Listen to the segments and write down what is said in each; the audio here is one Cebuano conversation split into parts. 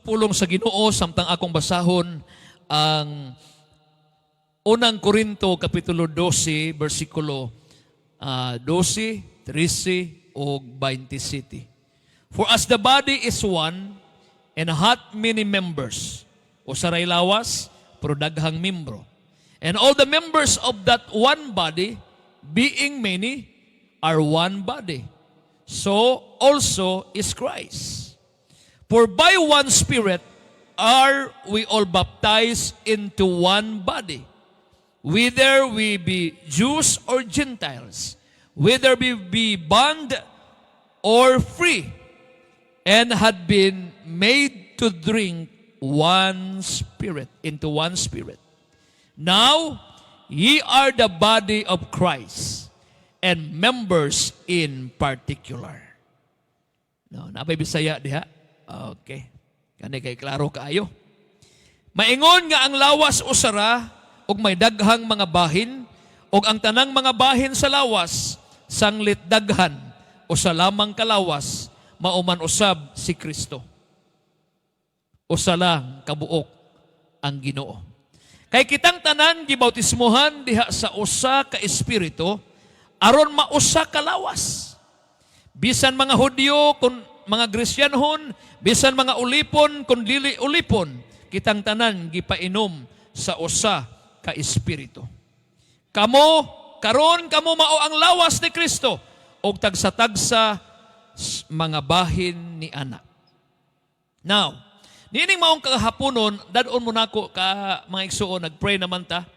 Pulong sa Ginoo samtang akong basahon ang Unang Korinto kapitulo 12 bersikulo 12, 13 ug 27. For as the body is one and hath many members, usa ray lawas pero daghang membro. And all the members of that one body, being many, are one body. So also is Christ. For by one Spirit are we all baptized into one body, whether we be Jews or Gentiles, whether we be bond or free, and had been made to drink one Spirit, into one Spirit. Now, ye are the body of Christ, and members in particular. No, naa bay Bisaya diha? Okay. Kani kay klaro kaayo. Maingon nga ang lawas usa ra ug may daghang mga bahin ug ang tanang mga bahin sa lawas sanglit daghan usa lamang ka lawas, mao man usab si Kristo. Usa lang kabuok ang Ginoo. Kay kitang tanan gibautismohan diha sa usa ka espiritu aron mausa ka lawas. Bisan mga Hudyo kon mga Gresyanhon, bisan mga ulipon kon dili ulipon, kitang tanan gipainom sa usa ka espiritu. Kamo karon, kamo mao ang lawas ni Kristo ug tagsa-tagsa mga bahin ni ana. Now, niining maong kahaponon, dad-on mo nako ka mga igsuon, nagpray naman ta.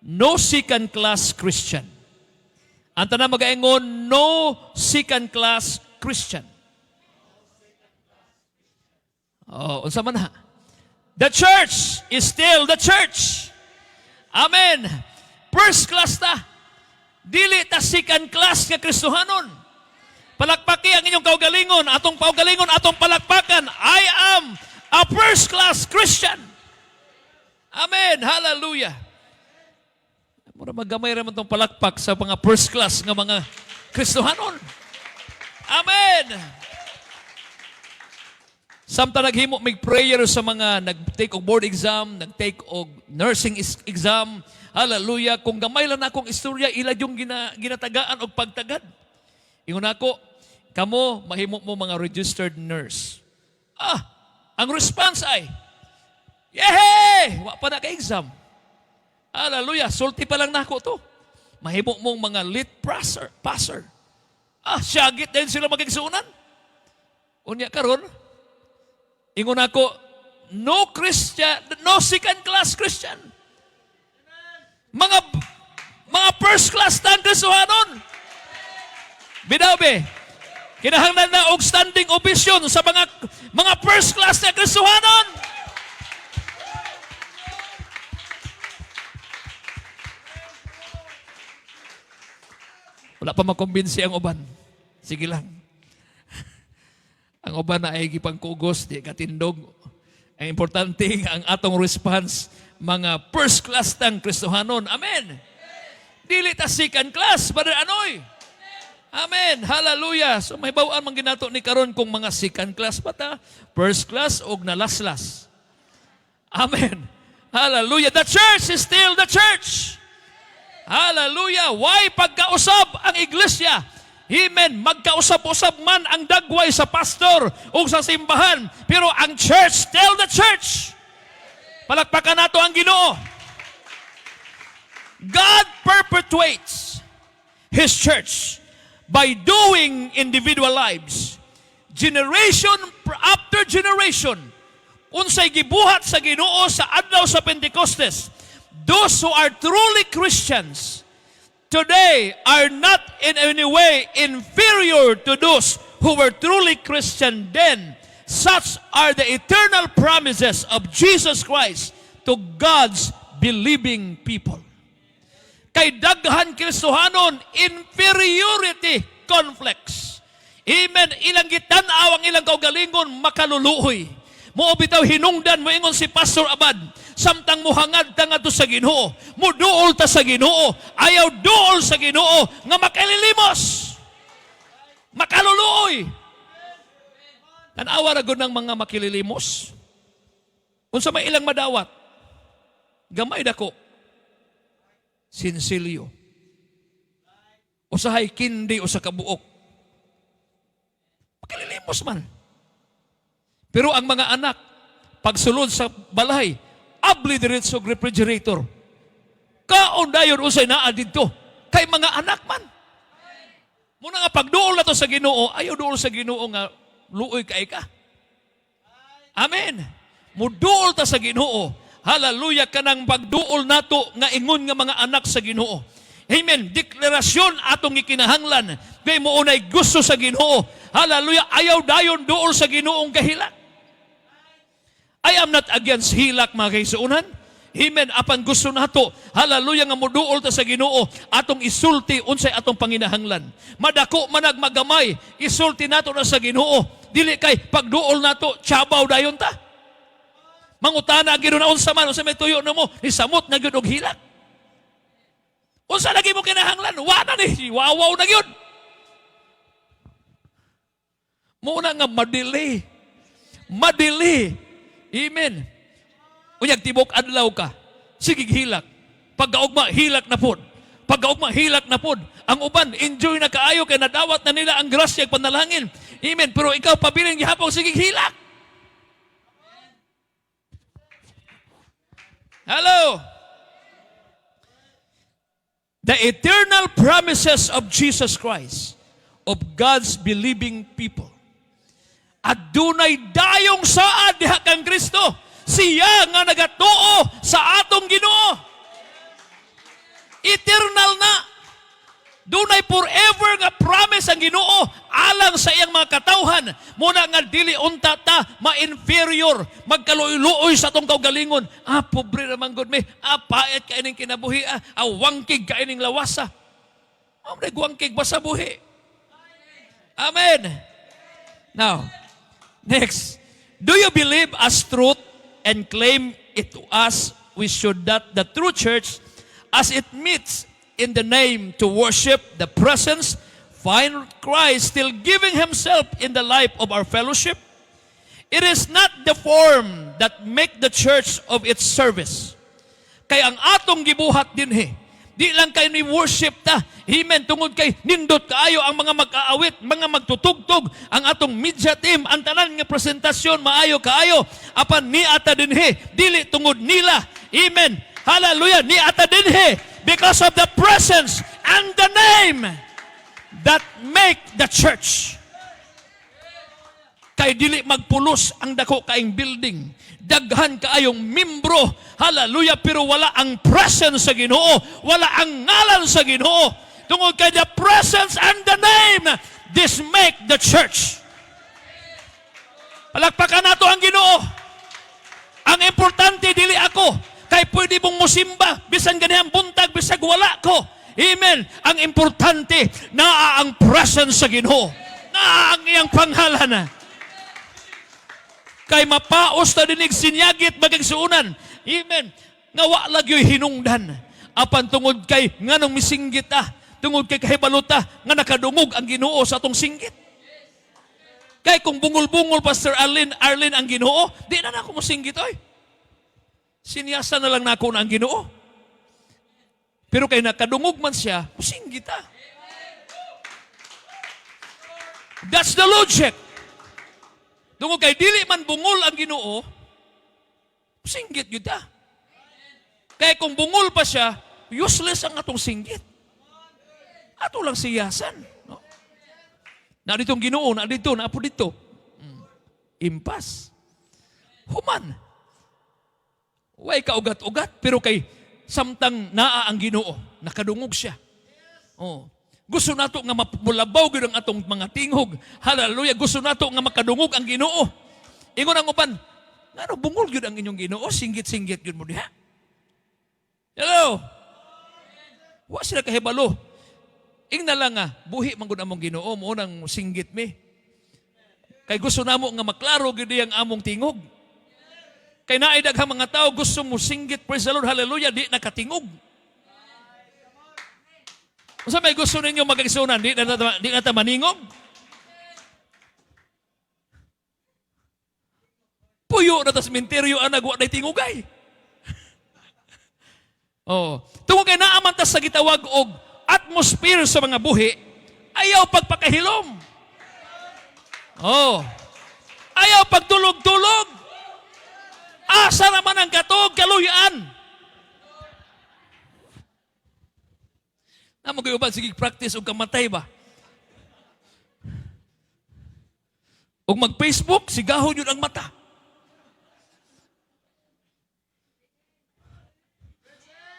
No second class Christian. Ang tanan magaingon, "No second class Christian." Oh, unsa man ha? The church is still the church. Amen. First class ta. Dili ta second class nga Kristohanon. Palakpaki ang inyong kaugalingon, atong paugalingon, atong palakpakan. I am a first class Christian. Amen. Hallelujah. Mura magamay ra man tong palakpak sa mga first class nga mga Kristohanon. Amen. Samtang naghimo mig prayer sa mga nag-take og board exam, nag-take og nursing exam, hallelujah, kung gamay lang na akong istorya, ila yung ginatagaan og pagtagad. Ingon ako, "Kamo, mahimo mo mga registered nurse." Ah, ang response ay, "Yehey! Wa pa na ka-exam." Hallelujah, sulti pa lang nako to. "Mahimo mong mga lit passer." Ah, syagit din sila magigsuunan. Unya karon, ingon ako, no Christian, no second class Christian. Mga first class tang Kristohanon. Bitaw be. Kinahanglan na og standing ovation sa mga first class na Kristohanon. Wala pa makumbinsi ang uban. Sige lang. Ang uban na ay gipangkugos, di katindog. Ang importante, ang atong response, mga first class tang Kristohanon. Amen. Dili ta second class, Brother Anoy. Amen. Hallelujah. So may bawaan man ginato ni karon kung mga second class pa ta, first class og nalaslas. Amen. Hallelujah. The church is still the church. Hallelujah. Why pagkausab ang iglesia? Amen. Magkausab-usab man ang dagway sa pastor o sa simbahan, pero ang church still the church. Palakpakan nato ang Ginoo. God perpetuates His church by doing individual lives. Generation after generation, unsay gibuhat sa Ginoo sa adlaw sa Pentecostes, those who are truly Christians today are not in any way inferior to those who were truly Christian then. Such are the eternal promises of Jesus Christ to God's believing people. Kay daghan Kristohanon, inferiority complex. Amen. Ilang gitan-aw ang ilang kaugalingon, makaluluoy. Mao bitaw hinungdan moingon si Pastor Abad, samtang muhangad ta ngadto sa Ginoo, muduol ta sa Ginoo, ayaw duol sa Ginoo nga makalilimos. Makaluluoy. Tan-awa ra gud ng mga makililimos. Unsa may ilang madawat? Gamay, dako? Sinsilyo. Usahay kindi usa ka buok. Makalilimos man. Pero ang mga anak, pagsulod sa balay, abli diretso og refrigerator. Kaon dayon unsay naa didto. Kay mga anak man. Muna nga pagduol na to sa Ginoo, ayaw duol sa Ginoo nga luoy kay ka. Amen. Muduol ta sa Ginoo. Hallelujah, kanang pagduol nato nga ingon nga mga anak sa Ginoo. Amen. Deklarasyon atong ikinahanglan. Kay mo unay gusto sa Ginoo. Hallelujah. Ayaw dayon duol sa Ginoong kahilak. I am not against hilak, mga kaigsuonan. Amen. Apan gusto nato, hallelujah, nga muduol ta sa Ginoo, atong isulti unsay atong panginahanglan. Madako man ag magamay, isulti nato na sa Ginoo. Dili kay pagduol nato, tsabaw dayon ta. Mangutana ang Ginoo na unsa man, unsa may tuyo namo, ni samot na gyud og hilak. Unsa lagi mo kinahanglan? Wa na ni, wawaw na gyud. Muna nga madili. Madili. Amen. Unyag tibok adlaw ka. Sige hilak. Pagkaugma, hilak na pod. Pagkaugma, hilak na pod. Ang uban, enjoy na kaayo kay nadawat na nila ang grasya ug panalangin. Amen. Pero ikaw pabilin gihapon sige hilak. Hello. The eternal promises of Jesus Christ of God's believing people. At dunay dayong saad diha kang Kristo. Siya nga nagatuo sa atong Ginoo. Eternal na. Dunay forever nga promise ang Ginoo alang sa iyang mga katawhan. Muna nga dili unta ta ma-inferior, magkaluoy-luoy sa atong kaugalingon. Ah, pobre naman gud mi. Ah, pait ka ining kinabuhi. Ah, ah wangkig ka ining lawasa. Ah, wangkig ba sa buhi? Amen. Now, next. Do you believe as truth and claim it to us we should that the true church as it meets in the name to worship the presence find Christ still giving himself in the life of our fellowship? It is not the form that make the church of its service. Kay ang atong gibuhat dinhi, di lang kay ni worship ta. Amen. Tungod kay nindot kaayo ang mga mag-aawit, mga magtutugtog, ang atong media team, ang tanan nga presentasyon maayo kaayo. Apan ni ata dinhi, dili tungod nila. Amen. Hallelujah. Ni ata dinhi because of the presence and the name that make the church. Kay dili magpulos ang dako kaing building. Daghan kaayong membro. Hallelujah. Pero wala ang presence sa Ginoo. Wala ang ngalan sa Ginoo. Tungod kay the presence and the name, this make the church. Palakpakan nato ang Ginoo. Ang importante dili ako kay pwede mong musimba bisan ganihang buntag, bisag wala ko. Amen. Ang importante, naa ang presence sa Ginoo. Naa ang iyang pangalan. Kay mapaos ta dinig sinyagit, mga kaigsuonan. Amen. Nga wa lagyo'y hinungdan. Apan tungod kay nganong misinggit ta, tungod kay kahibalo ta nga nakadungog ang Ginoo sa atong singgit. Kay kung bungol-bungol, Pastor Arlene, Arlene ang Ginoo, di na nako mosinggit oy. Sinyasa na lang nako na ang Ginoo. Pero kay nakadungog man siya, musinggit ta. That's the logic. Tungod kay dili man bungol ang Ginoo, singgit gyud ta. Kay kung bungol pa siya, useless ang atong singgit. Ato lang siyasan. No? Na ditong Ginoo, na dito, na po dito. Impas. Human. Way ka ugat-ugat, pero kay samtang naa ang Ginoo, nakadungog siya. Oh. Gusto nato nga mapulabaw gyud ang atong mga tingog. Hallelujah. Gusto nato nga makadungog ang Ginoo. Ingon ang uban, ngano bungol gyud ang inyong Ginoo, singgit-singgit gyud mo diha. Hello. Wa sila kahibalo. Ingna lang nga buhi man gud among Ginoo, mo nang singgit mi. Kay gusto namo nga maklaro gyud ang among tingog. Kay naay daghang mga tao gusto mo singgit, praise the Lord, hallelujah, di nakatingog. Unsa may gusto ninyo, mga kaigsuonan, di na ta maningog? Pwede Puyo na tas sementeryo anag wa nay tingugay. Oh, tungod kay naa man ta sa gitawag og atmosphere sa mga buhi, ayaw pagpakahilom. Oh. Ayaw pagtulog-tulog. Asa naman ang katog, kaluyan. Namo kayo ba, sige practice og kamatay ba? Og mag-Facebook, sigahon yun ang mata.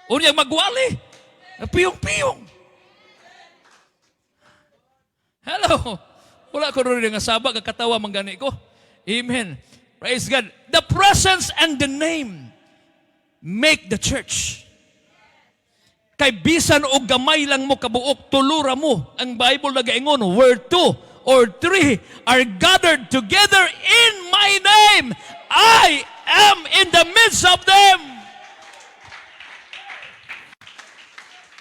Unyang magwali, piyong-piyong. Hello. Wala ko rin nga saba, kakatawa man gani ko. Amen. Praise God. The presence and the name make the church. Kay bisan og gamay lang mo kabuok, tulura mo. Ang Bible nagaingon, where two or three are gathered together in my name, I am in the midst of them.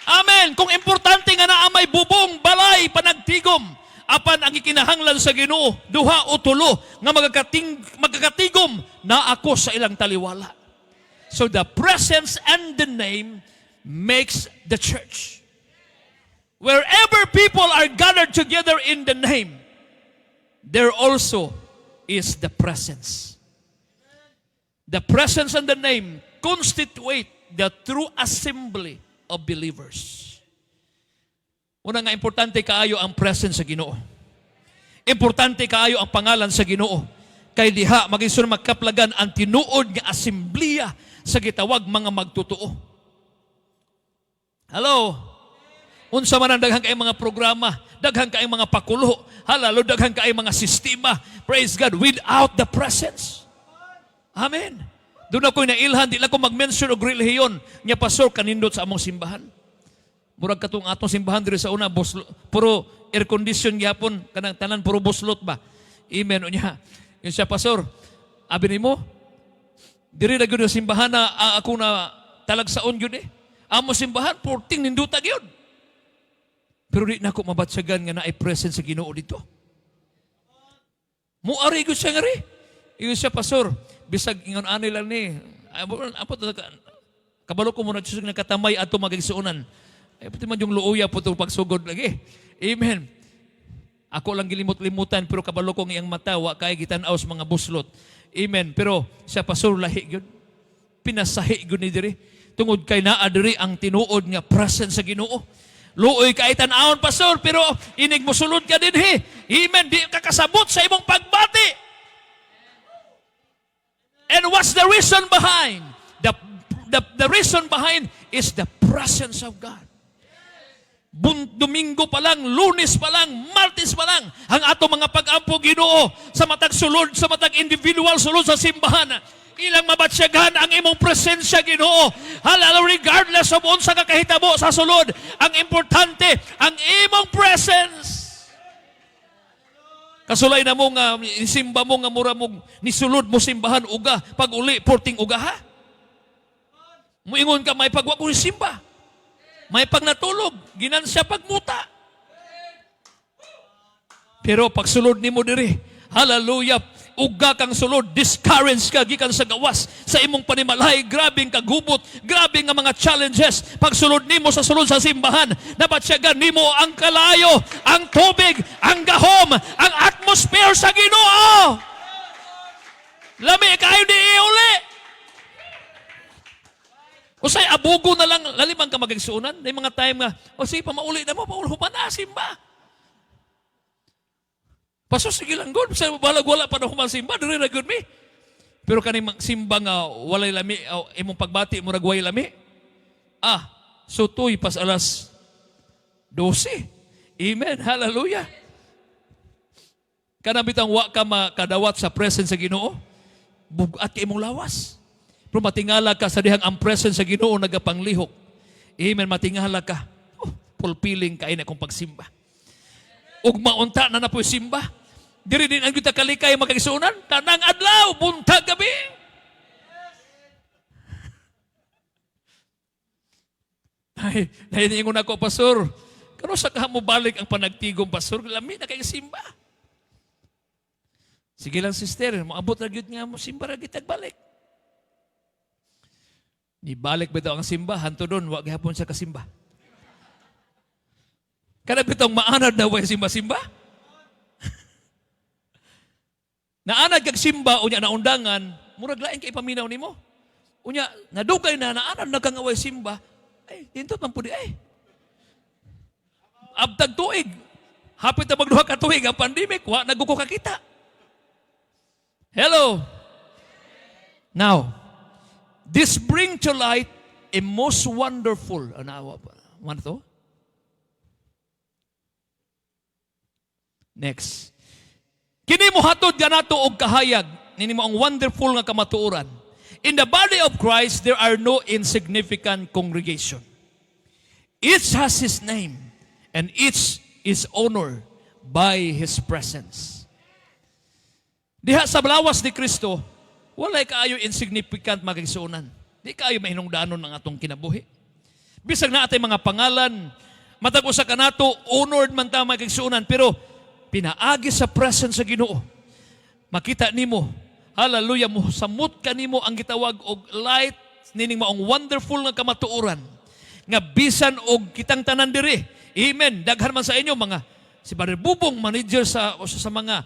Amen. Kung importante nga naa may bubong, balay, panagtigom, apan ang ikinahanglan sa Ginoo, duha o tulo nga magkakatigom na ako sa ilang taliwala. So the presence and the name makes the church. Wherever people are gathered together in the name, there also is the presence. The presence and the name constitute the true assembly of believers. Una nga, importante kaayo ang presence sa Ginoo. Importante kaayo ang pangalan sa Ginoo. Kay diha magison magkaplagan ang tinuod nga asemblea sa gitawag mga magtotoo. Hello? Unsa man ang daghan kay mga programa, daghan kay mga pakulo, halalo daghan kay mga sistema. Praise God, without the presence. Amen. Doon ako'y nailhan, di lang ko mag-mention og relihiyon. Nya pastor, kanindot sa among simbahan. Murag katong atong simbahan diri sa una, boslo, puro air condition gyapon, kanang tanan puro buslot ba. Amen unya. Yun siya, pastor, abi nimo, diri na gyud ang simbahan na ako na talagsaon gyud eh. Amo simbahan, porting ninduta gyud. Pero di na ako mabatsyagan nga naay presence sa Ginoo dito. Muari gyud siya ngari. Ingon siya, pastor, bisag ingon ani lang ni. Apo, kabalo ko muna siya nakatamay ato magigsuonan. Ay, pati man yung luuya po itong pagsugod lagi. Amen. Ako lang gilimot-limutan, pero kabalo ko ng iyang mata, wa kay gitan-aw sa mga buslot. Amen. Pero siya, pastor, lahi gyud. Pinasahi gyud ni diri. Tungod kay naa diri ang tinuod nga presence sa Ginoo. Luoy kay tan-awon, pastor, pero inig mosulod ka dinhi. Amen. Di ka kasabot sa imong pagbati. And what's the reason behind? The reason behind is the presence of God. Domingo pa lang, Lunes pa lang, Martes pa lang, ang ato mga pag-ampo Ginoo sa matag sulod, sa matag individual sulod sa simbahan. Ilang mabatsyagan ang imong presensya, Ginoo. Halalo, regardless of unsa ka kahitabo sa sulod, ang importante ang imong presence. Kasulay na mo nga simba mo nga mura mo nisulod mo simbahan uga pag uli porting uga ha. Muingon ka may pagwa ko simba. May pagnatulog, ginansya pagmuta. Pero pagsulod nimo diri, hallelujah, uga kang sulod, discouraged ka gikan sa gawas sa imong panimalay, grabeng kagubot, grabe nga mga challenges. Pagsulod nimo sa sulod sa simbahan, nabatsyagan nimo ang kalayo, ang tubig, ang gahom, ang atmosphere sa Ginoo. Lami kayo di iuli. Usay abugo na lang, lalimang ka magigsuunan. May mga time nga, o sige, pamauli na mo, pauli pa na, simba. Paso, sige lang, God. Sa balag wala pa na human simba, diri na good me. Pero kaning simba nga walay lami, o, imong pagbati, murag walay lami. Sutoy pas alas 12. Amen, hallelujah. Kanang bitang wa ka makadawat sa presence sa Ginoo, bugat kay imong lawas. Pero matingala ka sa dihang ang presence sa Ginoo nagapanglihok. Amen, matingala ka. Oh, fulfilling kay na kung pagsimba. Ug maunta na na po simba. Diri din ang kita kalikay magkagisunan. Tanang adlaw, buntag gabi. Ay, nahiningon ako, pastor. Kano sa ka mo balik ang panagtigom, pastor? Lami na kay simba. Sige lang, sister, moabot ra gyud nga mo simba ra gyud balik. Nibalik bitaw ang simba, hantod karon, wa gihapon siya kasimba. Kana bitong maanad na way simba-simba? Naanad kag simba, unya naundangan, murag lain kay ipaminaw nimo. Unya, nadugay na, naanad na kang away simba, ay, dinto man pudi ay. Abtag tuig, hapit na magduha ka tuig ang pandemic, wa na ko kakita. Hello. Now, this bring to light a most wonderful, ano, ano to? Next. Kini mohatod kanato og kahayag nini mo ang wonderful nga kamatuoran. In the body of Christ there are no insignificant congregation. Each has his name and each is honored by his presence. Diha sa lawas ni Kristo, walay kaayo insignificant, mga kaigsuonan. Di kaayo mahinungdanon ang atong kinabuhi. Bisag naa tay mga pangalan, matag usa kanato honored man ta, mga kaigsuonan, pero pinaagi sa presence sa Ginoo. Makita nimo, hallelujah, mo samot kanimo ang gitawag og light nining maong wonderful nga kamatuoran nga bisan og kitang tanan diri. Amen. Daghan man sa inyo mga si Brother Bubong, manager sa mga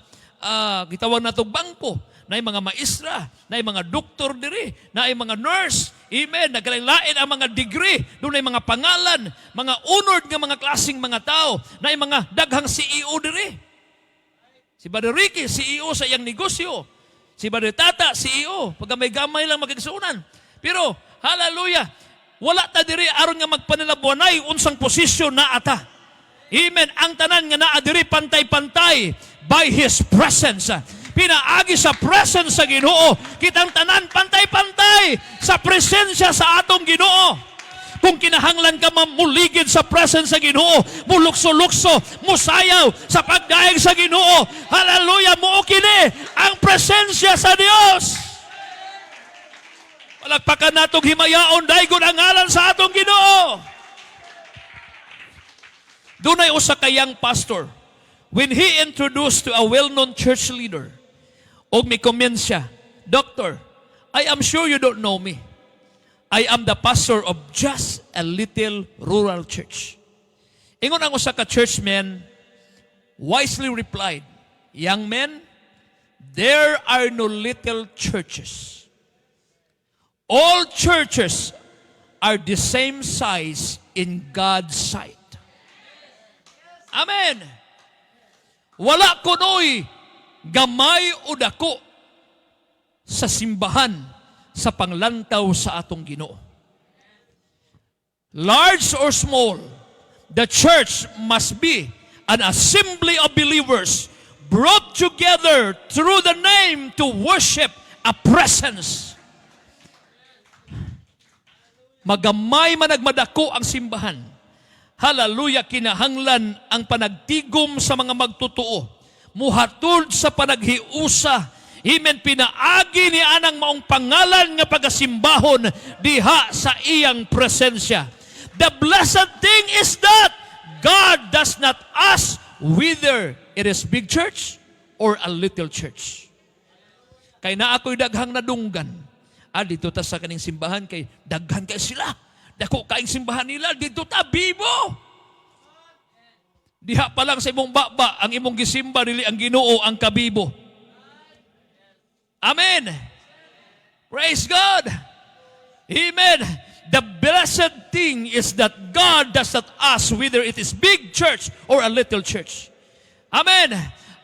gitawag natong bangko, na mga maestra, na mga doktor diri, na mga nurse. Amen. Nagkalain ang mga degree, dunay mga pangalan, mga honored nga mga klaseng mga tao, na mga daghang CEO diri. Si Brother Ricky, CEO sa iyang negosyo. Si Brother Tata, CEO. Pagka may gamay lang magigsuunan. Pero, hallelujah, wala ta diri aron nga magpanilabuanay unsang posisyon na ata. Amen. Ang tanan nga naa diri pantay-pantay by His presence. Pinaagi sa presence sa Ginoo, kitang tanan pantay-pantay sa presensya sa atong Ginoo. Kung kinahanglan ka mamuligid sa presence sa Ginoo, mulukso-lukso, musayaw sa pagdayeg sa Ginoo. Hallelujah, mao kini ang presensya sa Dios. Palakpakan natong himayaon, daygon ang ngalan sa atong Ginoo. Dunay usa ka young pastor. When he introduced to a well-known church leader, og mi-comment siya, "Doctor, I am sure you don't know me. I am the pastor of just a little rural church." Ingon ang usa ka churchman, wisely replied, "Young man, there are no little churches. All churches are the same size in God's sight." Amen. Wala kunoy gamay o dako sa simbahan sa panglantaw sa atong Ginoo. Large or small, the church must be an assembly of believers brought together through the name to worship a presence. Magamay man nagmadako ang simbahan. Hallelujah, kinahanglan ang panagtigom sa mga magtotoo. Muhatod sa panaghiusa. Amen, pinaagi ni anang maong pangalan nga pagasimbahon diha sa iyang presensya. The blessed thing is that God does not ask whether it is big church or a little church. Kay naa ako'y daghang nadunggan. Ah, didto ta sa kaning simbahan kay daghan kay sila. Dako kaing simbahan nila, didto ta bibo. Diha pa lang sa imong baba, ang imong gisimba dili ang Ginoo, ang kabibo. Amen. Praise God. Amen. The blessed thing is that God does not ask whether it is big church or a little church. Amen.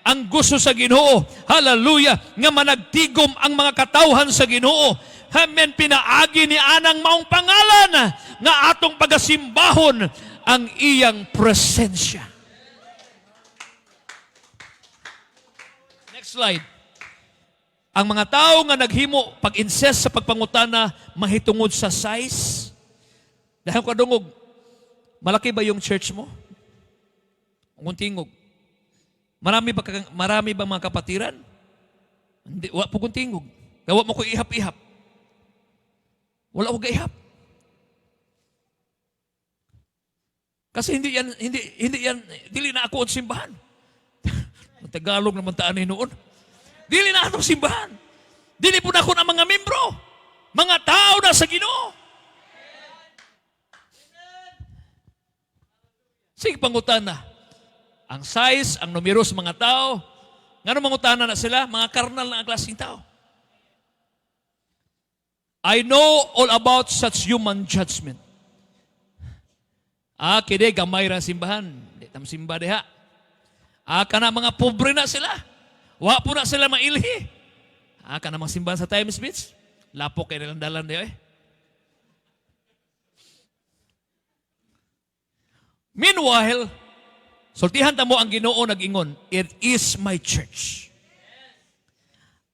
Ang gusto sa Ginoo, hallelujah, nga managtigom ang mga katawhan sa Ginoo. Amen. Pinaagi ni anang maong pangalan nga atong pagasimbahon ang iyang presensya. Next slide. Ang mga tao nga naghimo pag-insist sa pagpangutana mahitungod sa size. Dahil kadungog, "Malaki ba yung church mo?" Kung tingog. Marami ba mga kapatiran? Hindi, wa po kong tingog. Gawa mo ko ihap-ihap. Wala ko gaihap. Kasi hindi yan, dili na ako ang simbahan. Tagalog naman taan noon. Dili na atong simbahan. Dili po na ako ng mga membro. Mga tao na sa Ginoo. Sige, pangutana. Ang size, ang numero sa mga tao, ngano mangutana na sila? Mga karnal na ang klaseng tao. I know all about such human judgment. Ah, kini gamay ra simbahan. Di tam simba diha. Ah, kana mga pobre na sila. Wa po na sila mailhi. Ah, kana mga simbahan sa Times Beach. Lapok kay nilang dalan diha eh. Meanwhile, sultihan ta mo ang Ginoo nag-ingon, "It is my church."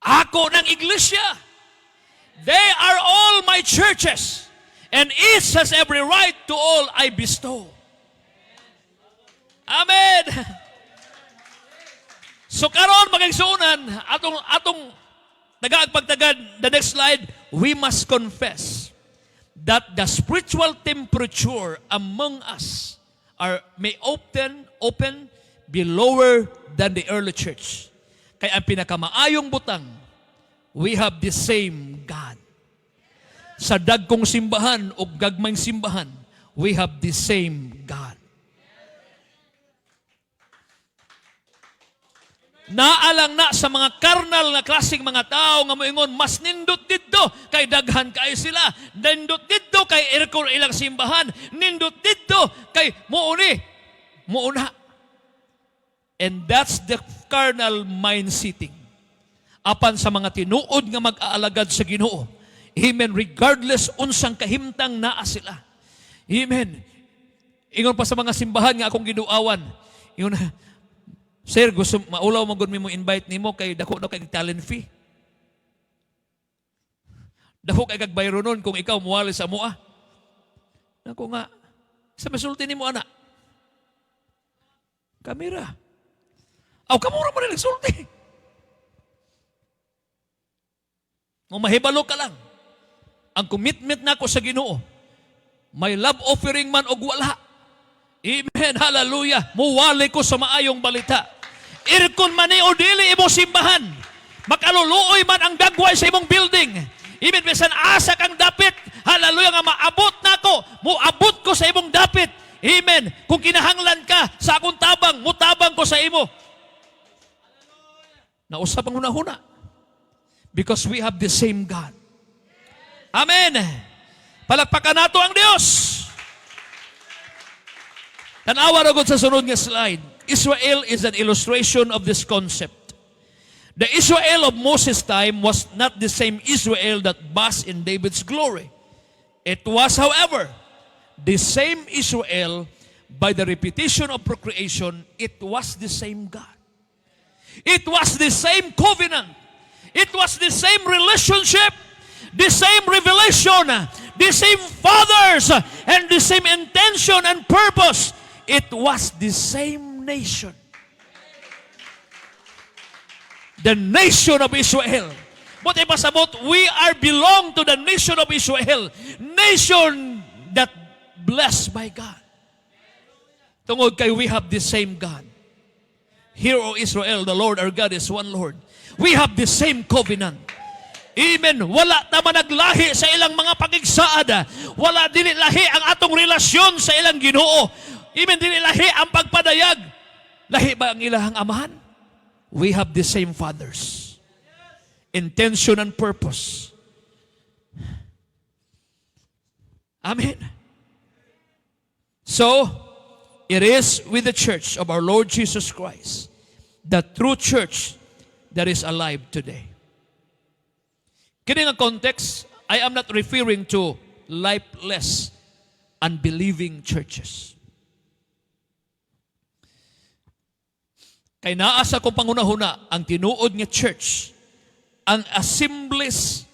Ako ng iglesia. They are all my churches, and each has every right to all I bestow. Amen. So karon, mga igsuonan, atong tagaag pagtagad, the next slide, we must confess that the spiritual temperature among us are may often be lower than the early church. Kay ang pinakamaayong butang, we have the same God. Sa dagkong simbahan o gagmayng simbahan, we have the same God. Naalang na sa mga karnal na klaseng mga tao nga moingon, mas nindot didto kay daghan kay sila, nindot didto kay aircon ilang simbahan, nindot didto kay muuni, muuna. And that's the carnal mind sitting. Apan sa mga tinuod nga mag-aalagad sa Ginoo, amen, regardless unsang kahimtang naa sila. Amen. Ingon pa sa mga simbahan nga akong giduawan, ingon na, "Sir, gusto maulaw mo gud mi mo invite nimo kay dako daw kay talent fee. Dako kay kag bayro nun kung ikaw muwali sa mua." Nako nga, sa masulti nimo ana. Kamera. Aw, kamura mo rin sulti. Kung mahibalo ka lang, ang commitment nako sa Ginoo, may love offering man og wala. Amen, hallelujah. Muwali ko sa maayong balita. Aircon man ni o dili imong simbahan. Makaluluoy man ang dagway sa imong building. Amen, bisan asa kang dapit. Hallelujah, nga maabot nako. Muabot ko sa imong dapit. Amen. Kung kinahanglan ka sa akong tabang, mutabang ko sa imo. Nausap ang hunahuna. Because we have the same God. Amen. Palakpakan nato ang Dios. Tanawa ra gud sa sunod nga slide. Israel is an illustration of this concept. The Israel of Moses' time was not the same Israel that basked in David's glory. It was, however, the same Israel by the repetition of procreation. It was the same God. It was the same covenant. It was the same relationship, the same revelation, the same fathers, and the same intention and purpose. It was the same nation. The nation of Israel. But ipasabot, we are belong to the nation of Israel. Nation that blessed by God. Tungod kay we have the same God. Hear, O Israel, the Lord our God is one Lord. We have the same covenant. Amen. Wala ta managlahi sa ilang mga pakigsaad. Wala, dili lahi ang atong relasyon sa ilang Ginoo. Amen. Dili lahi ang pagpadayag. Lahi ba ang ilahang amahan? We have the same fathers. Intention and purpose. Amen. So, it is with the church of our Lord Jesus Christ, the true church that is alive today. Kini nga context, I am not referring to lifeless, unbelieving churches. Kay naa sa akong panghunahuna, ang tinuod nga church, ang assemblies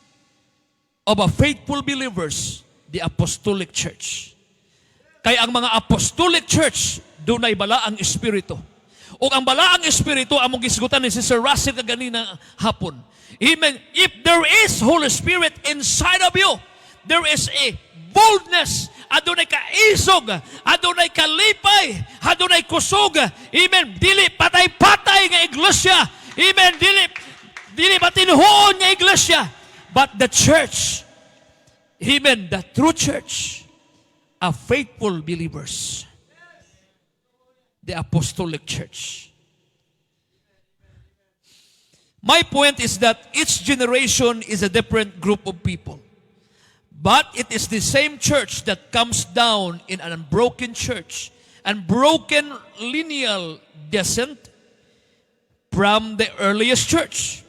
of a faithful believers, the apostolic church. Kay ang mga apostolic church, dunay balaang espiritu. O ang balaang espiritu, among gisgutan ni Sister Russell kaganina hapon. Amen. If there is Holy Spirit inside of you, there is a boldness, adunay kaisog, adunay kalipay, adunay kusog. Amen. Dili patay-patay nga iglesia. Amen. Dili Dili ba tinuod nga iglesia, but the church. Amen, the true church, a faithful believers. The apostolic church. My point is that each generation is a different group of people. But it is the same church that comes down in an unbroken church and broken lineal descent from the earliest church.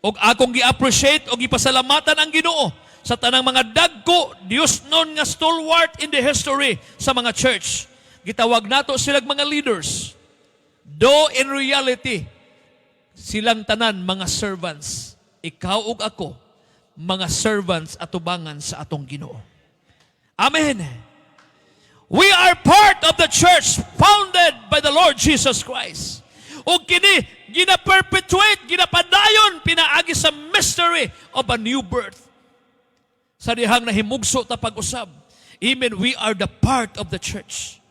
Og akong gi-appreciate og gipasalamatan ang Ginoo sa tanang mga dagko Diosnon nga stalwart in the history sa mga church. Gitawag nato silang mga leaders. Though in reality, silang tanan mga servants. Ikaw ug ako, mga servants atubangan sa atong Ginoo. Amen. We are part of the church founded by the Lord Jesus Christ. Ug kini gina-perpetuate, ginapadayon pinaagi sa mystery of a new birth. Sa dihang nahimugso ta pag-usab. Amen, we are the part of the church.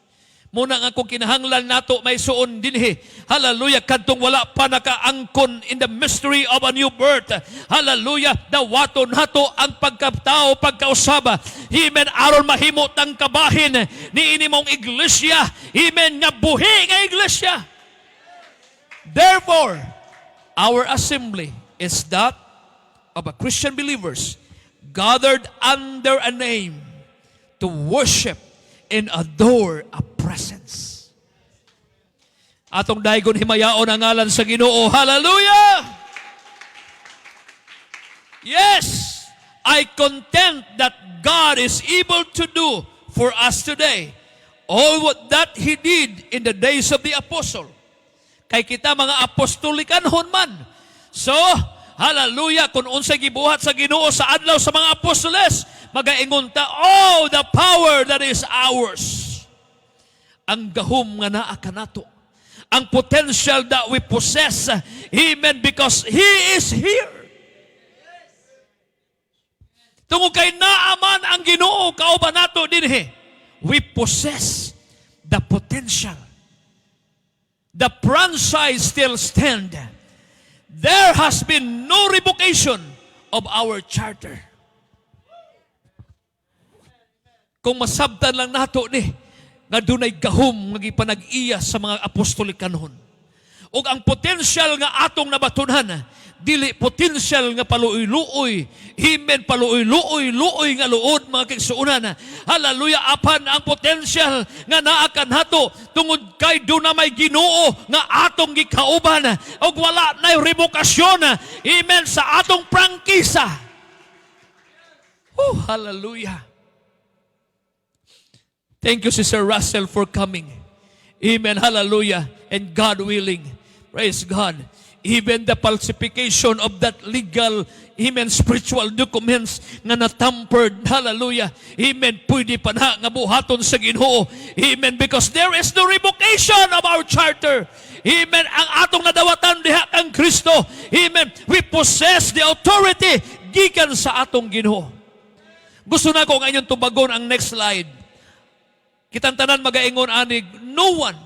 Mao na nga kung kinahanglan nato may suon dinhi. Hallelujah, kadtong wala pa nakaangkon in the mystery of a new birth. Hallelujah, dawaton nato ang pagkatao, pagkausaba. Amen, aron mahimo tang kabahin niini mong iglesia. Amen, nga buhi nga iglesia. Therefore, our assembly is that of a Christian believers gathered under a name to worship and adore a presence. Atong daygon himayaon ang ngalan sa Ginoo. Hallelujah! Yes, I contend that God is able to do for us today all what that He did in the days of the apostle. Kay kita mga apostolikanhon man. So, hallelujah, kung unsay gibuhat sa Ginoo sa adlaw sa mga apostoles, magaingon ta, "Oh, the power that is ours." Ang gahom nga naa kanato. Ang potential that we possess. Amen, because He is here. Tungod kay naa man ang Ginoo kauban nato dinhi, we possess the potential. The franchise still stand. There has been no revocation of our charter. Kung masabtan lang nato ni nga dunay gahom nga gipanag-iya sa mga apostolikanon. Ug ang potential nga atong nabatunan, dili potential nga paluoy-luoy, amen, paluoy-luoy, luoy nga luod, mga kaigsuonan. Hallelujah, apan ang potential nga naa kanato tungod kay duna may Ginoo nga atong gikauban ug wala nay revokasyon, amen, sa atong prangkisa. Oh, hallelujah. Thank you, Sister Russell, for coming. Amen. Hallelujah. And God willing, praise God, even the falsification of that legal, amen, spiritual documents nga natampered, hallelujah, amen, pwede pa na nga buhaton sa Ginoo. Amen, because there is no revocation of our charter. Amen, ang atong nadawatan diha kang Kristo. Amen, we possess the authority gikan sa atong Ginoo. Gusto nako nga inyong tubagon ang next slide. Kitang tanan magaingon anig, "No one."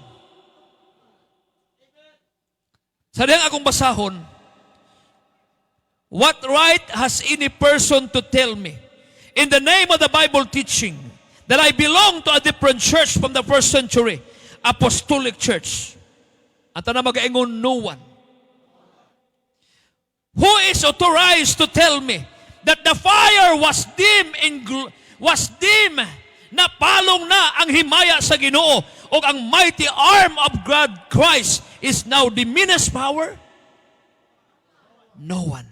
Sa dihang akong basahon, "What right has any person to tell me, in the name of the Bible teaching, that I belong to a different church from the first century apostolic church?" Ang tanan magaingon, "No one." "Who is authorized to tell me that the fire was dim na palong na ang himaya sa Ginoo o ang mighty arm of God Christ is now diminished power? No one.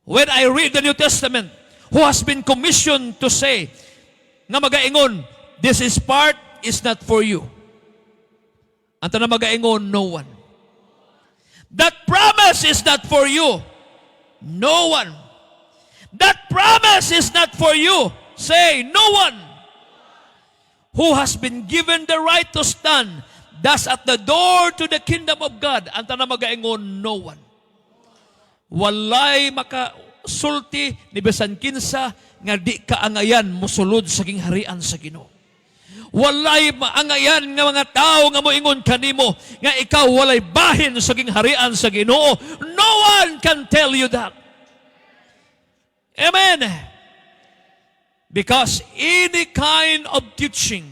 When I read the New Testament, who has been commissioned to say nga magaingon, 'This is part is not for you'? Ang tanan magaingon, "No one." "That promise is not for you." No one. "That promise is not for you." Say, "No one." "Who has been given the right to stand thus at the door to the kingdom of God?" Ang tanan magaingon, "No one." Walay makasulti ni bisan kinsa nga di kaangayan mosulod sa gingharian sa Ginoo. Walay maangayan nga mga tao nga moingon kanimo nga ikaw walay bahin sa gingharian sa Ginoo. No one can tell you that. Amen. Because any kind of teaching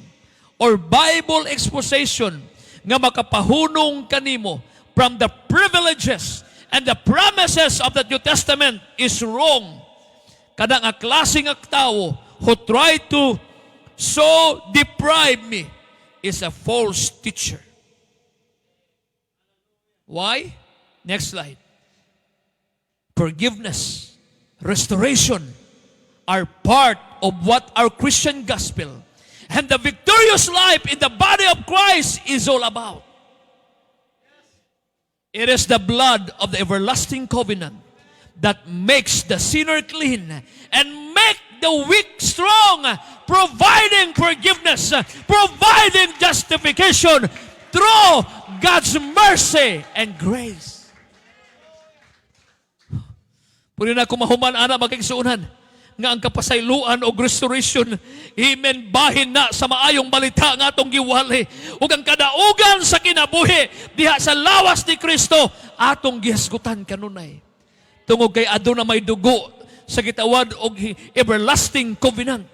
or Bible exposition nga makapahunong kanimo from the privileges and the promises of the New Testament is wrong. Kada nga klase nga tao who try to so deprive me is a false teacher. Why? Next slide. Forgiveness, restoration are part of what our Christian gospel and the victorious life in the body of Christ is all about. It is the blood of the everlasting covenant that makes the sinner clean and make the weak strong, providing forgiveness, providing justification through God's mercy and grace. Pwede na kung mahuman ana, mga kaigsuonan, nga ang kapasayloan o restoration, amen, bahin na sa maayong balita nga atong giwali ug ang kadaugan sa kinabuhi diha sa lawas ni Kristo atong gihisgutan kanunay tungod kay aduna may dugo sa gitawag og everlasting covenant.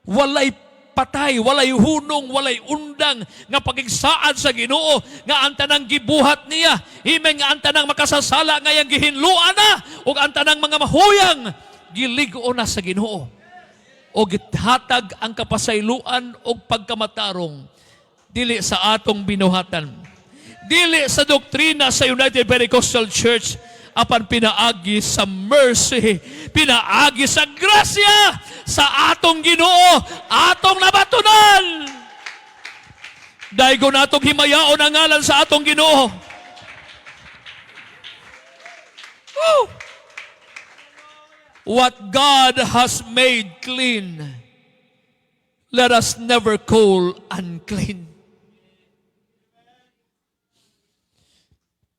Walay patay, walay hunong, walay undang nga pagigsaad sa Ginoo nga ang tanang gibuhat niya. Amen, nga ang tanang makasasala nga iyang gihinluan na ug ang tanang mga mahuyang gilig-on na sa Ginoo. O githatag ang kapasayloan og pagkamatarong dili sa atong binuhatan. Dili sa doktrina sa United Pentecostal Church, apan pinaagi sa mercy, pinaagi sa grasya sa atong Ginoo, atong nabatunan. Daygon atong himayaon ang ngalan sa atong Ginoo. Woo! What God has made clean, let us never call unclean.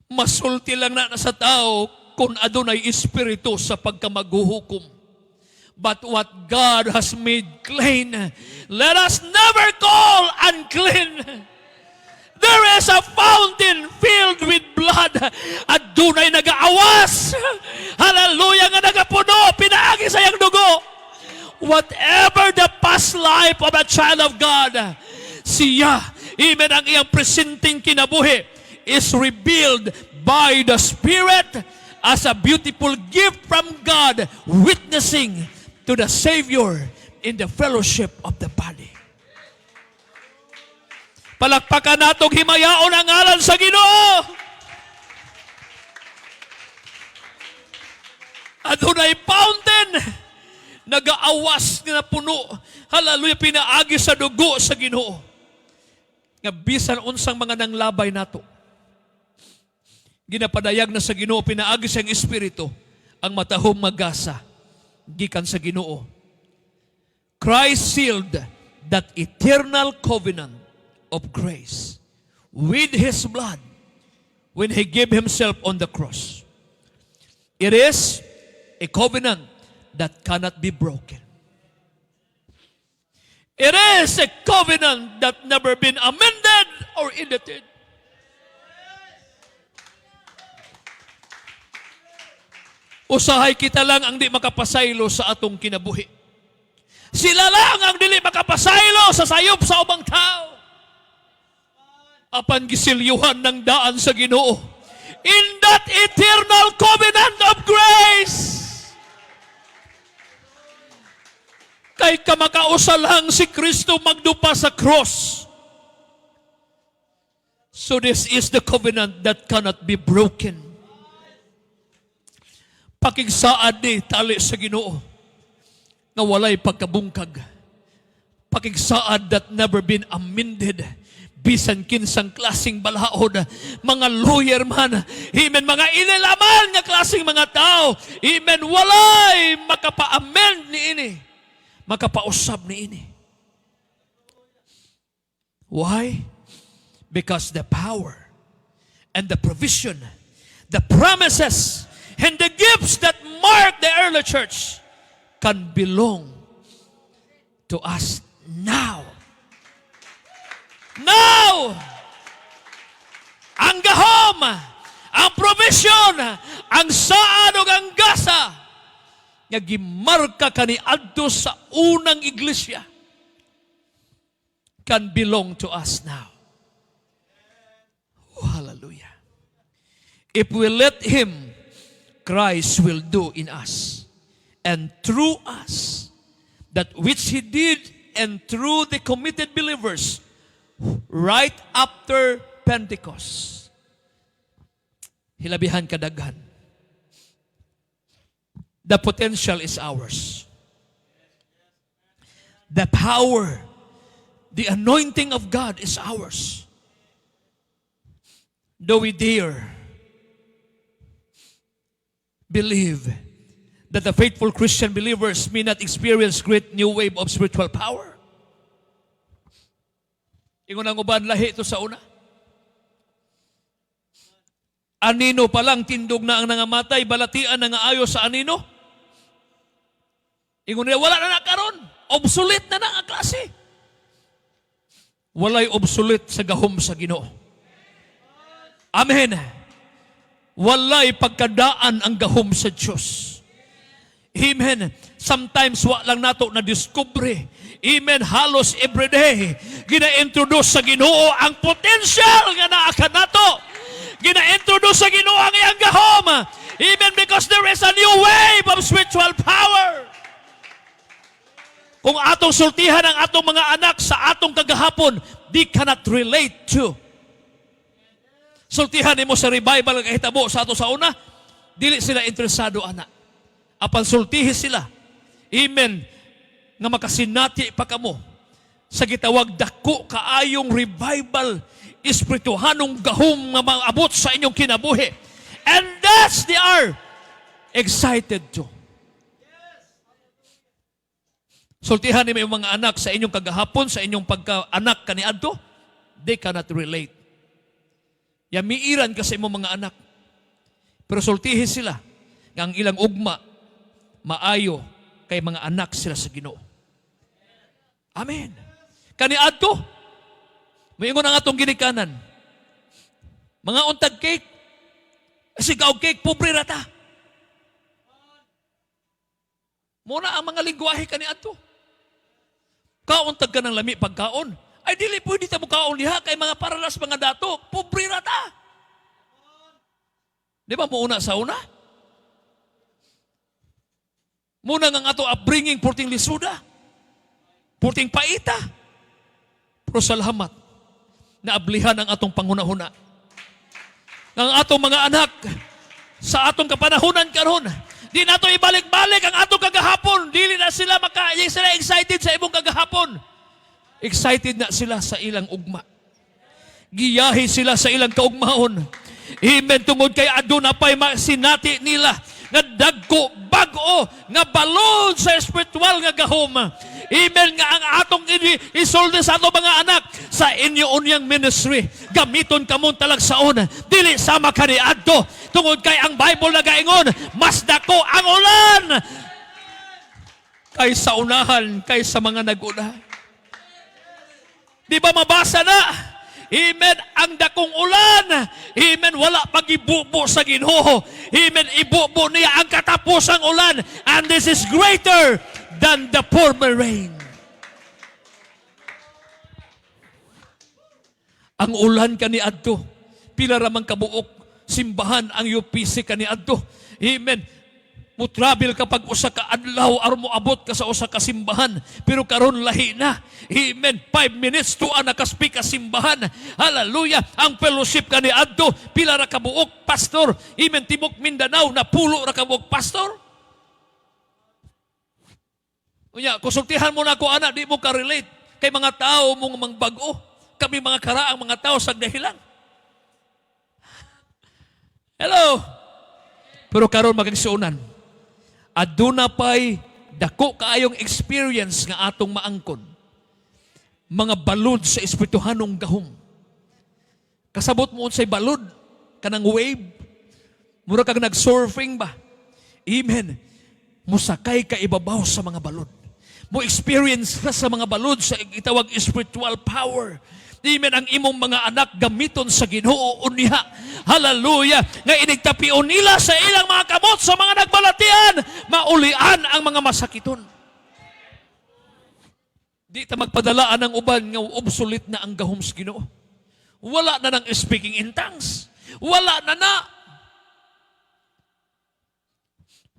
Masulti lang na sa tao kung adunay espiritu sa pagkamaghuhukom. But what God has made clean, let us never call unclean. There is a fountain filled with blood. At dunay nagaawas. Hallelujah, nga nagapuno. Pinaagi sa iyang dugo. Whatever the past life of a child of God, siya, even ang iyang presenteng kinabuhi, is revealed by the Spirit as a beautiful gift from God, witnessing to the Savior in the fellowship of the body. Palakpakan natong himayaon ang ngalan sa Ginoo. Adunay fountain nagaawas nga napuno. Hallelujah, pinaagi sa dugo sa Ginoo. Nga bisan unsang mga nanglabay nato, ginapadayag na sa Ginoo pinaagi sa iyang espiritu ang matahom magasa gikan sa Ginoo. Christ sealed that eternal covenant of grace with His blood when He gave Himself on the cross. It is a covenant that cannot be broken. It is a covenant that never been amended or edited. Usahay kita lang ang di makapasaylo sa atong kinabuhi. Sila lang ang dili makapasaylo sa sayop sa ubang tao. Apan gisilyuhan ng daan sa Ginoo. In that eternal covenant of grace. Kay kamakausa lang si Kristo magdupa sa cross. So this is the covenant that cannot be broken. Pakigsaad ni tali sa Ginoo nga walay pagkabungkag. Pakigsaad that never been amended. Bisan kinsang klaseng balaod, mga lawyer man, amen, mga inilaman nga klaseng mga tao, amen, walay makapa-amend ni ini, makapausab ni ini. Why? Because the power and the provision, the promises, and the gifts that mark the early church can belong to us now. Now, ang gahom, ang provision, ang saad ug ang gasa nga gimarka kaniadto sa unang iglesia can belong to us now. Oh, hallelujah. If we let Him, Christ will do in us and through us that which He did and through the committed believers right after Pentecost. Hilabihan kadaghan. The potential is ours. The power, the anointing of God is ours. Do we dare believe that the faithful Christian believers may not experience great new wave of spiritual power? Ingon ang uban, lahi ito sa una. Anino pa lang, tindog na ang nangamatay, balatian na nga ayo sa anino. Ingon nila, wala na na karon. Obsolete na na ang klase. Walay obsolete sa gahom sa Ginoo. Amen. Walay pagkadaan ang gahom sa Diyos. Amen. Sometimes wa lang nato na discover. Amen. Halos every day gina-introduce sa Ginoo ang potential nga naa kanato. Gina-introduce sa Ginoo ang iyang gahom. Amen. Because there is a new wave of spiritual power. Kung atong sultihan ang atong mga anak sa atong kagahapon, they cannot relate to. Sultihan nimo sa revival nga kahitabo sa ato sa una, dili sila interesado ana. Apan sultihi sila. Amen. Nga makasinati pa kamo sa gitawag dako kaayong revival, espirituhanong gahom nga maabot sa inyong kinabuhi. And that's they are excited to. Sultihan nimo yung mga anak sa inyong kagahapon, sa inyong pagka-anak kaniadto, they cannot relate. Yamiiran ka sa imong mga anak. Pero sultihi sila nga ang ilang ugma maayo kay mga anak sila sa Ginoo. Amen. Kaniadto, moingon ang atong ginikanan. Mangaon tag cake. Sigaw cake, pobre ra ta. Muna ang mga lingwahe kaniadto. Kaon tag ka ng lami pagkaon. Ay, dili pwede ta mo kaon diha kay mga paralas mga dato, pobre ra ta. Di ba muuna sa una? Muna nga ato upbringing purting lisuda. Purting paita. Pero salamat na ablihan ang atong panghuna-huna. Ang atong mga anak sa atong kapanahunan karon, di nato ibalik-balik ang atong kagahapon. Dili na sila maka, di sila excited sa imong kagahapon. Excited na sila sa ilang ugma. Giyahi sila sa ilang kaugmaon. Amen. Tungod kay aduna pa'y sinati nila nga dagko, bag-o nga balod sa espiritual nga gahom. Amen. Nga ang atong isulti sa atong mga anak sa inyo unyang ministry. Gamiton kamong talagsaon. Dili sama kaniadto. Tungod kay ang Bible nagaingon, mas dako ang ulan kaysa unahan, kaysa mga naguna. Di ba mabasa na? Amen. Ang dakong ulan. Amen. Wala pagibubo sa Ginoo. Amen. Ibubo niya ang katapusang ulan. And this is greater than the former rain. Ang ulan kaniadto. Pila ra man kabuok simbahan ang UPC kaniadto. Amen. Mo-travel ka pag usa ka adlaw aron moabot ka sa usa ka simbahan. Pero karon lahi na. Amen. 5 minutes to nakaspik ka simbahan. Hallelujah. Ang fellowship kaniadto, pila ra kabuok pastor. Amen. Tibok Mindanao napulo ra kabuok pastor. Unya, konsultihan mo na ako ana, di mo ka-relate. Kay mga tao mong mangbag-o. Kami mga karaang mga tao sa dahilan. Hello? Pero karon, magigsuonan, aduna pa'y dako kaayong experience nga atong maangkon. Mga balod sa espirituhanong gahom. Kasabot mo unsay balod, kanang wave. Mura kag nag-surfing ba? Amen. Musakay ka ibabaw sa mga balod. Mo experience ka sa mga balod sa itawag spiritual power. Amen. Ang imong mga anak gamiton sa Ginoo unya. Hallelujah. Nga inigtapion nila sa ilang mga kamot sa mga nagbalatian, maulian ang mga masakiton. Di ta magpadalaan ng uban nga obsolete na ang gahom sa Ginoo. Wala na ng speaking in tongues. Wala na na.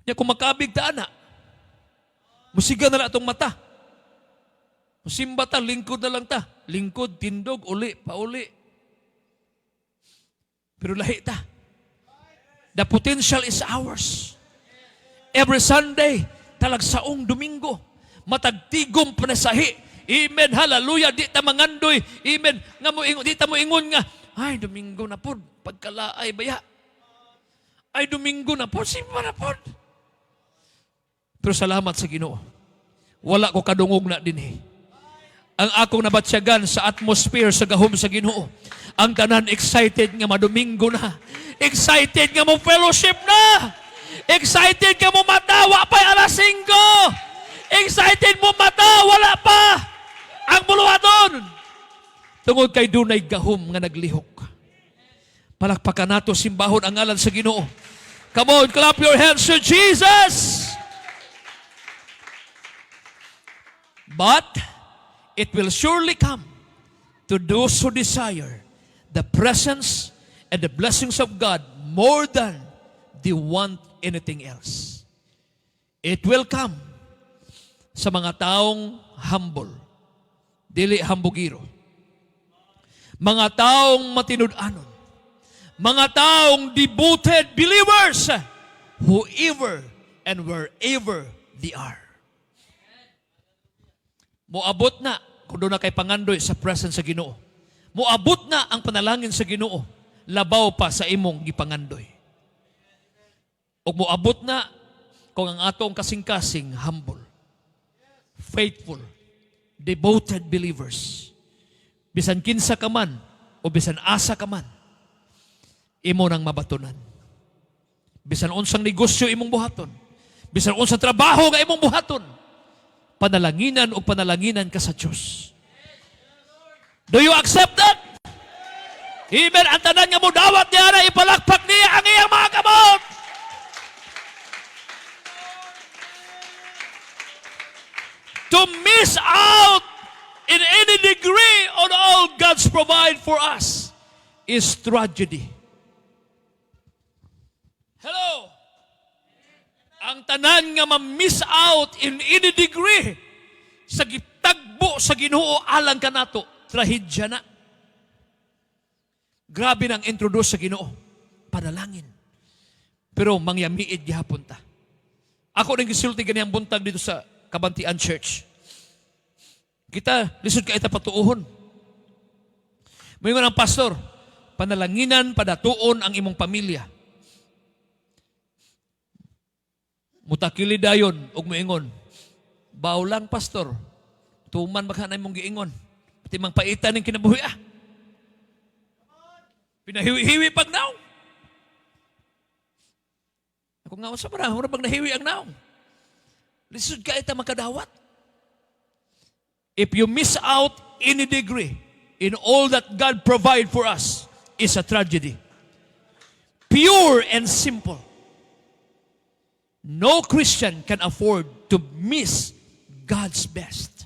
Ya kung makabig ta ana, musiga na lang atong mata. Musimba ta, lingkod na lang ta. Lingkod, tindog, uli, pauli. Pero lahi ta. The potential is ours. Every Sunday, talagsaong Domingo, matag tigom panasahi. Amen, hallelujah, di ta mangandoy. Amen, nga mo ingon, di ta mo ingon nga, "Ay, Domingo na pod, pagkalaay baya. Ay, Domingo na pod, simba na pod." Pero salamat sa Ginoo. Wala ko kadungog na dinhi. Ang akong nabatsyagan sa atmosphere sa gahom sa Ginoo. Ang tanan excited nga madomingo na. Excited nga mo fellowship na. Excited nga mo mata, wa pa alas 5. Excited mo mata, wala pa ang buluhaton. Tungod kay dunay gahom nga naglihok. Palakpakan nato simbahon ang ngalan sa Ginoo. Come on, clap your hands to Jesus. But it will surely come to those who desire the presence and the blessings of God more than they want anything else. It will come sa mga taong humble, dili hambugiro. Mga taong matinud-anon. Mga taong devoted believers, whoever and wherever they are. Moabot na kung duna kay pangandoy sa presence sa Ginoo. Moabot na ang panalangin sa Ginoo labaw pa sa imong gipangandoy. Ug moabot na kung ang atong kasing-kasing humble, faithful, devoted believers. Bisan kinsa ka man o bisan asa ka man, imo nang mabatunan. Bisan unsang negosyo imong buhaton, bisan unsang trabaho nga imong buhaton, panalanginan o panalanginan ka sa Diyos. Do you accept that? Amen. Ang tanan nga mudawat niya na ipalakpak niya ang iyang mga kamot. To miss out in any degree on all God's provide for us is tragedy. Hello? Ang tanan nga ma-miss out in any degree sa gitagbo sa Ginoo alang kanato, trahedya na. Grabe nang introduce sa Ginoo. Panalangin. Pero mangyamiid gihapon ta. Ako ning gisulti ganiyang buntag dito sa Kabantian Church. Kita, lisod ka ita patuuhon. Moingon ang pastor, "Panalanginan padatuon ang imong pamilya." Mutakili dayon og moingon, "Baw lang, pastor, tuman baka na imong giingon. Pati mang paitan ning kinabuhi ah. Pinahiwi-hiwi pag naong." Ako nga, sa para, mura pag nahiwi ang naong. Lisod ka ita makadawat. If you miss out any degree in all that God provide for us, is a tragedy. Pure and simple. No Christian can afford to miss God's best.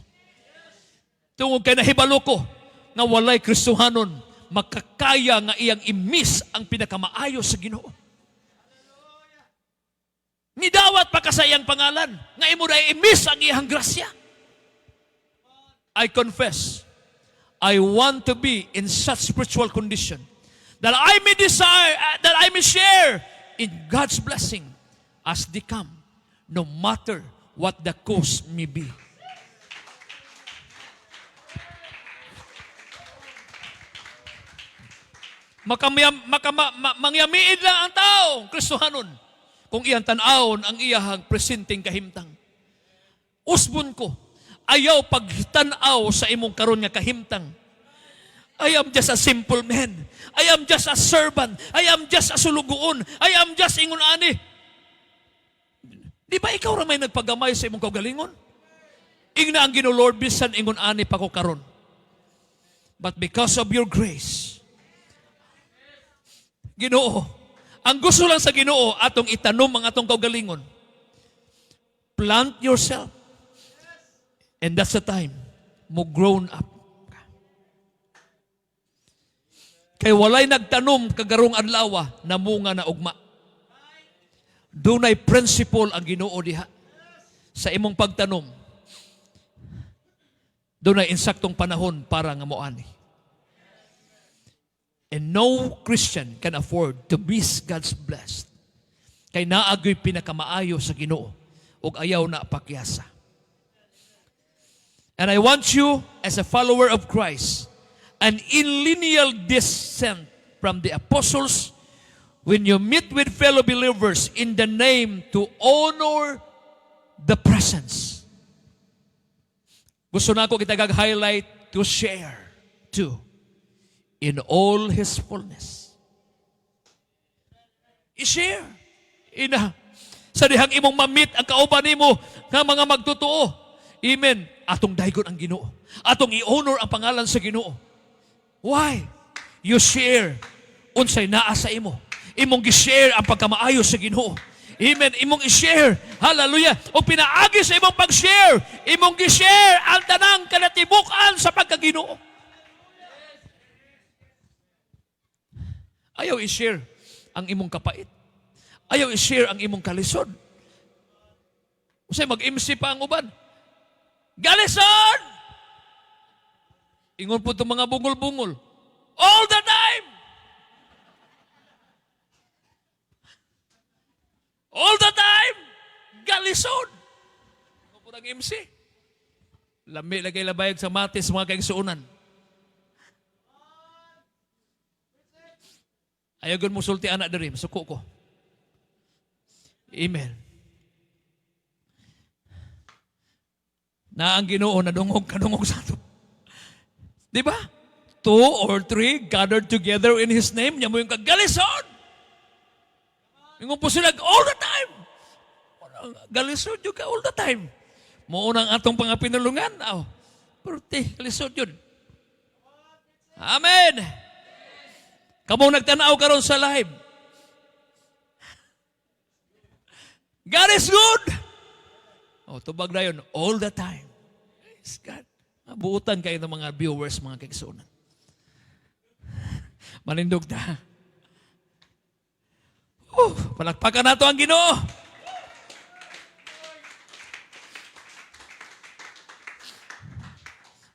Tungod kay nahibalo ko nga walay Kristohanon makakaya nga iyang i-miss ang pinakamaayo sa Ginoo. Nidawat pa ka sa iyang pangalan nga imo na i-miss ang iyang grasya. I confess, I want to be in such spiritual condition that I may desire, that I may share in God's blessing as they come, no matter what the cost may be. Mangyamiid lang ang tao, Kristohanon, kung iyang tan-awon ang iyahang presenteng kahimtang. Usbon ko, ayaw pagtan-aw sa imong karon nga kahimtang. I am just a simple man. I am just a servant. I am just a sulugoon. I am just ingon ani. Di ba ikaw ra may nagpagamay sa imong kaugalingon? Ingna ang Ginoo, "Lord, bisan ingon ani pa ko karon. But because of your grace," Ginoo, ang gusto lang sa Ginoo, atong itanom ang atong kaugalingon. Plant yourself. And that's the time mo grown up ka. Kay walay nagtanom kagarong adlaw na munga na ugma. Dunay principle ang Ginoo diha. Sa imong pagtanom, dunay insaktong panahon para nga moani. And no Christian can afford to miss God's blessed. Kay naa gyoy pinakamaayo sa Ginoo ug ayaw na pakyasa. And I want you, as a follower of Christ, and in lineal descent from the apostles, when you meet with fellow believers in the name to honor the presence. Gusto nako kita highlight to share too in all His fullness. I-share. Ina. Sa dihang imong ma-meet ang kauban nimo nga mga magtotoo. Amen. Atong daygon ang Ginoo. Atong i-honor ang pangalan sa Ginoo. Why? You share unsay naa sa imo. Imong gi-share ang pagkamaayo sa Ginoo. Amen. Imong i-share. Hallelujah. O pinaagi sa imong pag-share, imong gi-share ang tanang kanatibukan sa pagkaginoo. Ayaw i-share ang imong kapait. Ayaw i-share ang imong kalisod. Usay mag-MC pa ang uban. "Galisod!" Ingon po itong mga bungol-bungol. "All the time! All the time! Galisod!" Ingon po ng MC. Lami lagay labayag sa matis, mga kaigsuunan. Ayaw mo sulti ana diri, suko ko. Amen. Na ang Ginoo nadungog kadungog sa ato. Di ba? Two or three gathered together in His name, nya mo yung kagalisod. Ingon po sila all the time. Galisod yun ka all the time. Mao nang atong pangapinulungan. Aw, pero te, galisod yun. Amen. Kamong nagtanaw karon sa live. God is good. Oh, tubag na yun, all the time. Praise God. Mabuutan kayo ng mga viewers, mga kaigsuonan. Manindog ta. Oh, palakpakan nato ang Ginoo.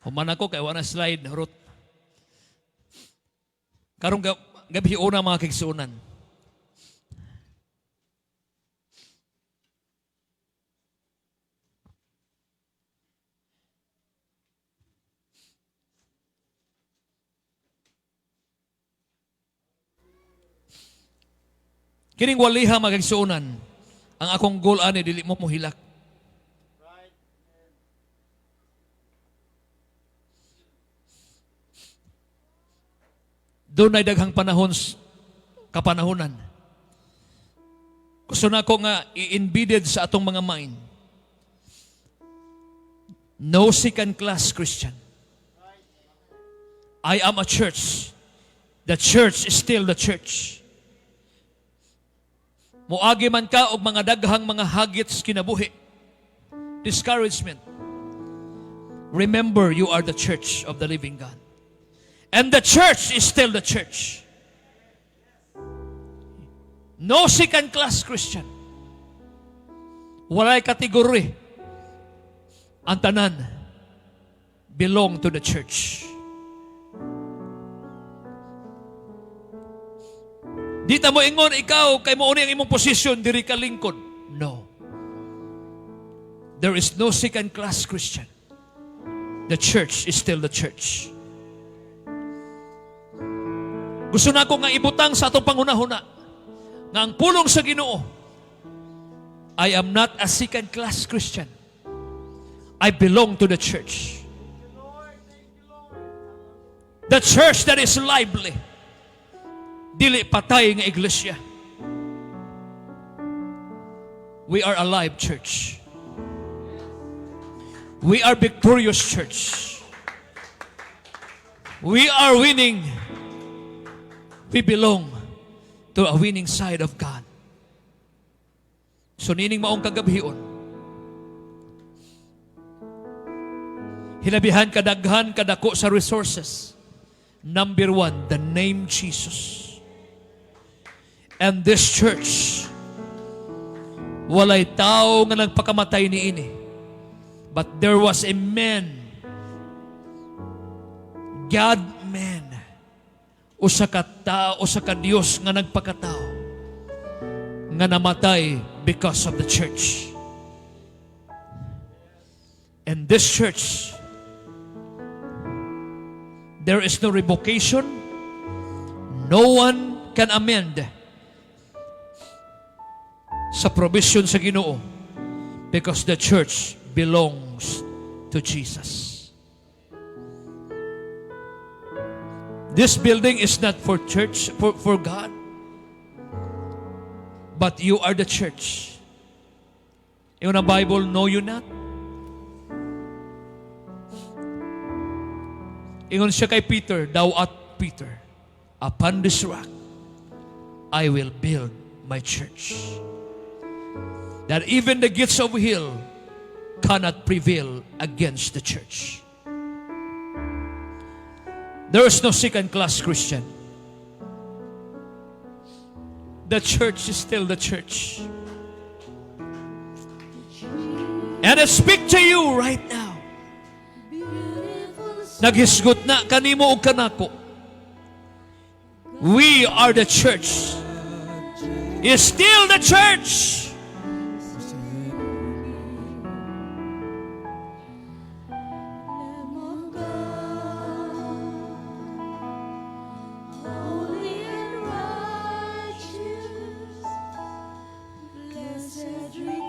Human ako kay wala slide rot. Karong gabi una, mga kaigsuonan. Kining waliha, mga kaigsuonan, ang akong goal ani dili mo mohilak. Dunay daghang panahon kapanahonan. Gusto na ako nga i-embedded sa atong mga mind. No second class Christian. I am a church. The church is still the church. Muagi man ka og mga daghang mga hagits kinabuhi. Discouragement. Remember, you are the church of the living God. And the church is still the church. No second class Christian. Walay kategory. Ang tanan belong to the church. Di ta mo ingon ikaw kay mao ni ang imong posisyon diri ka lingkod. No. There is no second class Christian. The church is still the church. Gusto na ako nga ibutang sa atong panghunahuna nga ang pulong sa Ginoo, I am not a second class Christian. I belong to the church. The church that is lively. Dili patay nga iglesia. We are alive church. We are victorious church. We are winning. We belong to a winning side of God. So niining maong kagabhion, hilabihan kadaghan kadako sa resources. Number one, the name Jesus. And this church, walay tao nga nagpakamatay niini. But there was a man, God man, usa ka tao, usa ka Dios nga nagpakatao, nga namatay because of the church. And this church, there is no revocation. No one can amend sa provision sa Ginoo because the church belongs to Jesus. This building is not for church, for God, but you are the church. Ingon ang Bible, "Know you not?" Ingon siya kay Peter, "Thou art Peter. Upon this rock, I will build my church. That even the gates of hell cannot prevail against the church." There is no second class Christian. The church is still the church. And I speak to you right now. Naghisgot na kanimo og kanako. We are the church. Is still the church. Lamb of God, holy and righteous, blessed.